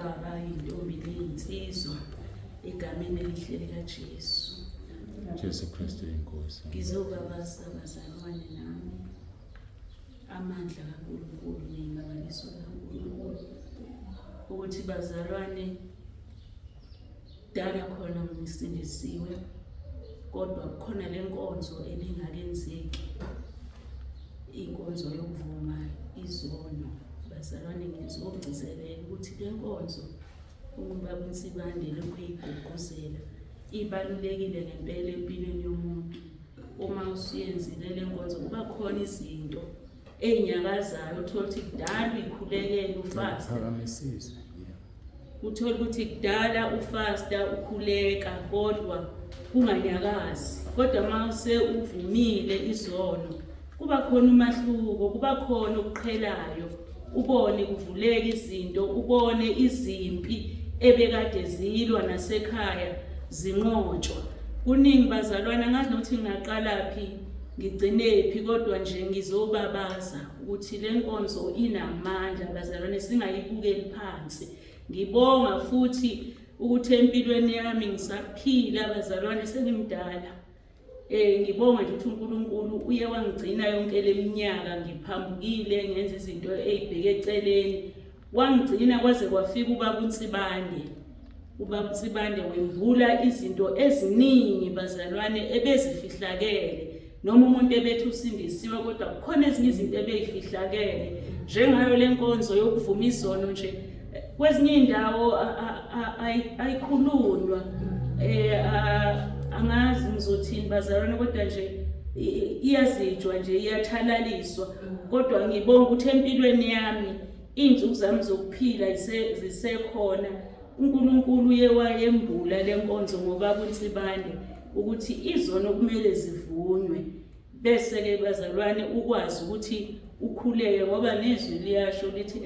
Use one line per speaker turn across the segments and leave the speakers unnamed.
Obaba, intombi neyinsizwa egameni elihle likaJesu.
Jesu Kristu inkosi.
Ngizobabaza bazalwane nami amandla kaNkulunkulu neyimangaliso kaNkulunkulu ukuthi bazalwane dala khona ngisindisiwe kodwa kukhona le nkonzo ebingakenzeki inkonzo yokuvuma izono bazalwane ngizogcizelela ukuthi le nkonzo ubaba uNsibande lokhu eyigqugquzela ibalulekile ngempela empilweni yomuntu uma usuyenzile le nkonzo kuba khona izinto ey'nyakazayo uthole ukuthi kudala uyikhulekela ufasta
Phakamisizwe. Yeah.
uthole ukuthi kudala ufasta ukhuleka kodwa kunganyakazi kodwa uma uvumile izono kuba khona umahluko kuba khona okuqhelayo ubone kuvuleka izinto ubone izimpi ebekade zilwa nasekhaya zinqotshwa kuningi bazalwana ngazi nokuthi ngingaqala phi ngigcinephi kodwa nje ngizobabaza ukuthi le nkonzo inamandla bazalwane singayibukeli phansi ngibonga futhi ukuthi empilweni yami ngisaphila bazalwane sengimdala ngibonga nje ukuthi uNkulunkulu uye wangigcina yonke leminyaka ngiphambukile ngenza izinto ezibheke eceleni wangigcina kwaze kwafika ubaba uNsibande ubaba uNsibande wembula izinto eziningi bazalwane ebezifihlakele noma umuntu ebethi usindisiwe kodwa kukhona ezinye izinto ebeyifihlakele njengayo lenkonzo yokuvuma izono nje kwezinye indawo ayikhulunywa angazi ngizothini bazalwane kodwa nje iyazijwa nje iyathalaliswa kodwa ngibonga ukuthi empilweni yami izinsuku zami zokuphila zisekhona uNkulunkulu uye wayembula lenkonzo ngoba kuNsibande ukuthi izono kumele zivunywe bese ke bazalwane ukwazi ukuthi ukhuleke ngoba nezwi liyasho lithi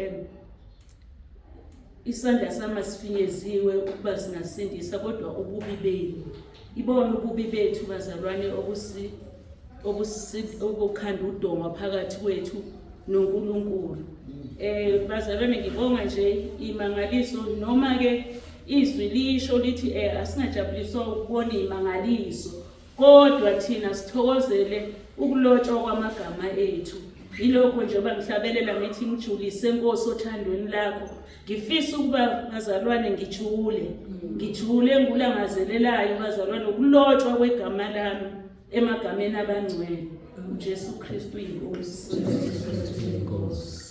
isandla sami asifinyeziwe ukuba singasindisa kodwa ububi benu ibona ububi bethu bazalwane obukhanda udonga phakathi kwethu noNkulunkulu bazalwane ngibonga nje imangaliso noma ke izwi lisho lithi asingajabuliswa ukubona imangaliso kodwa thina sithokozele ukulotshwa kwamagama ethu yilokho njengoba ngihlabelela ngithi ngijulise Nkosi othandweni lakho ngifisa ukuba bazalwane ngijule ngijule ngulangazelelayo bazalwane ukulotshwa kwegama lami emagameni abangcwele uJesu Kristu inkosi
Inkosi.